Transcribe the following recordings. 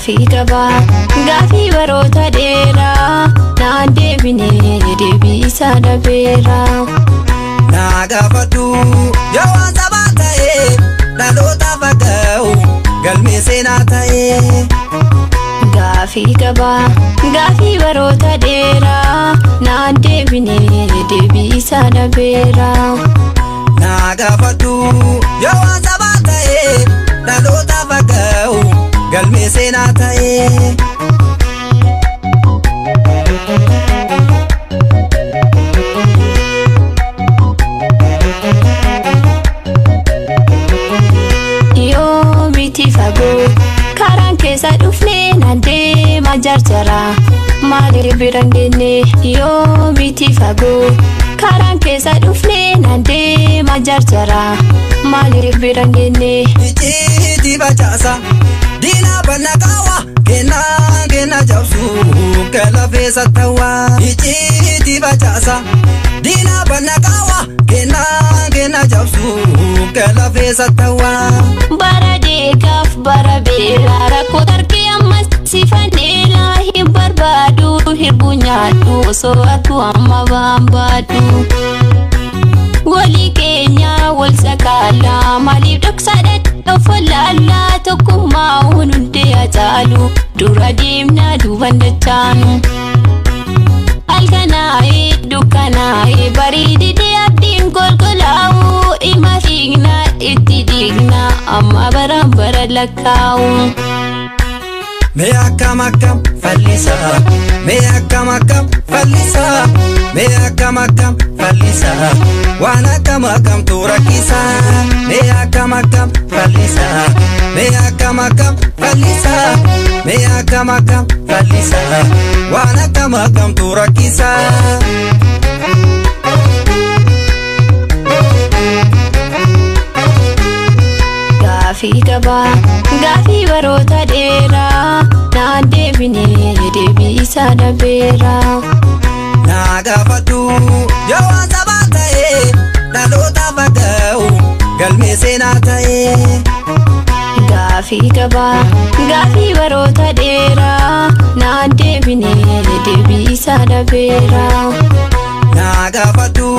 Gaafii qabaa gaafii baroota dheeraa naan deebinee deebii isaa dhabeera. Naa gaafadhu yoo waan sabaa ta'e dhalootaaf akka galmee seenaa ta'e. Gaafii qabaa gaafii baroota dheeraa naan deebinee deebii isaa dhabeera. Naa gaafadhu yoo waan sabaa ta'e dhalootaaf akka galmee seenaa ta'e. Yoo miti fagoo karaan keessa dhufnee naan deema jarjara maaliif bira hin geenye? Yoo miti fagoo karaan keessa dhufnee naan deema jarjara maaliif bira hin geenye? Icciitii facaasa diinaa banna qaawwa kennaa kenna cabsu kalafeessa tawwa. Icciitii facaasa diinaa banna qaawwa kennaa kenna cabsu kalafeessa tawwa. Bara deegaaf bara beelaa rakkoo tarkii ammas sifaneelaa hin barbaadu hirbuu nyaadhu osoo atu amma waan baadhu. Walii keenya wal sakaalaa maaliif dhoksaadha of wallaalaa tokkummaa hundee hacaalu dura deemnaa duuban dachaanu. Halkanaa'ee dukkanaa'ee bareedidee abdiin golgolaa'u ima fiignaa itti dhiignaa amma baraan bara lakkaa'u. Mee akkam akkam fallisa mee akkam akkam fallisa mee akkam akkam fallisa waan akkam akkamtu rakkisa mee akkam akkam fallisa mee akkam akkam fallisa mee akkam akkam fallisa waan akkam akkamtu rakkisa. Gaafii qabaa gaafii baroota dheeraa naan deebinee deebii isaa dhabeera. Naa gaafadhu yoo waan sabaa ta'e dhalootaaf akka galmee seenaa ta'e. Gaafii qabaa gaafii baroota dheeraa naan deebinee deebii isaa dhabeera. Naa gaafadhu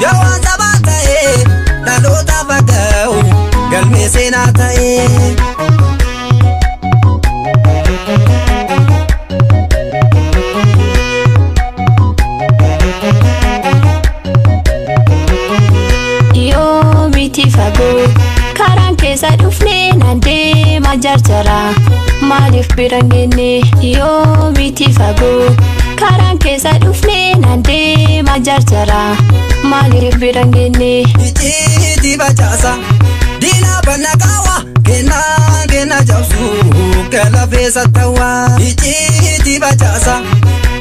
yoo waan sabaa ta'e dhalootaaf akka galmee seenaa ta'e. Yoo miti fagoo karaan keessa dhufnee naan deema jarjara maaliif bira hin geenye? Yoo miti fagoo karaan keessa dhufnee naan deema jarjara maaliif bira hin geenye? Icciitii facaasa diinaa banna qaawwa kennaa kenna cabsu kalafeessa tawwa. Icciitii facaasa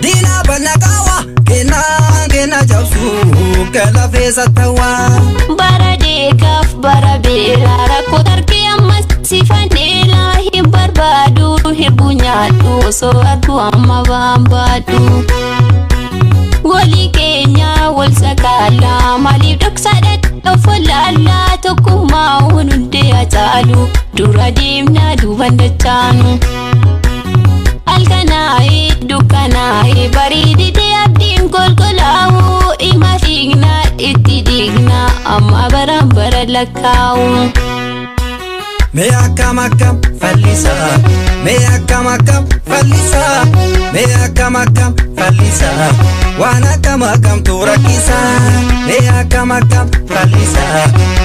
diinaa banna qaawwa kennaa kenna cabsu kalafeessa tawwa. Bara deegaaf bara beelaa rakkoo tarkii ammas sifaneelaa hin barbaadu hirbuu nyaadhu osoo atu amma waan baadhu. Walii keenya wal sakaalaa maaliif dhoksaadha of wallaalaa tokkummaa hundee hacaalu dura deemnaa duuban dachaanu. Halkanaa'ee dukkanaa'ee bareedidee abdiin golgolaa'u ima fiignaa itti dhiignaa amma baraan bara lakkaa'u. Mee akkam akkam fallisa mee akkam akkam fallisa mee akkam akkam fallisa waan akkam akkamtu rakkisa mee akkam akkam fallisa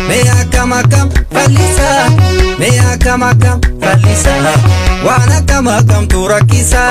mee akkam akkam fallisa mee akkam akkam fallisa waan akkam akkamtu rakkisa.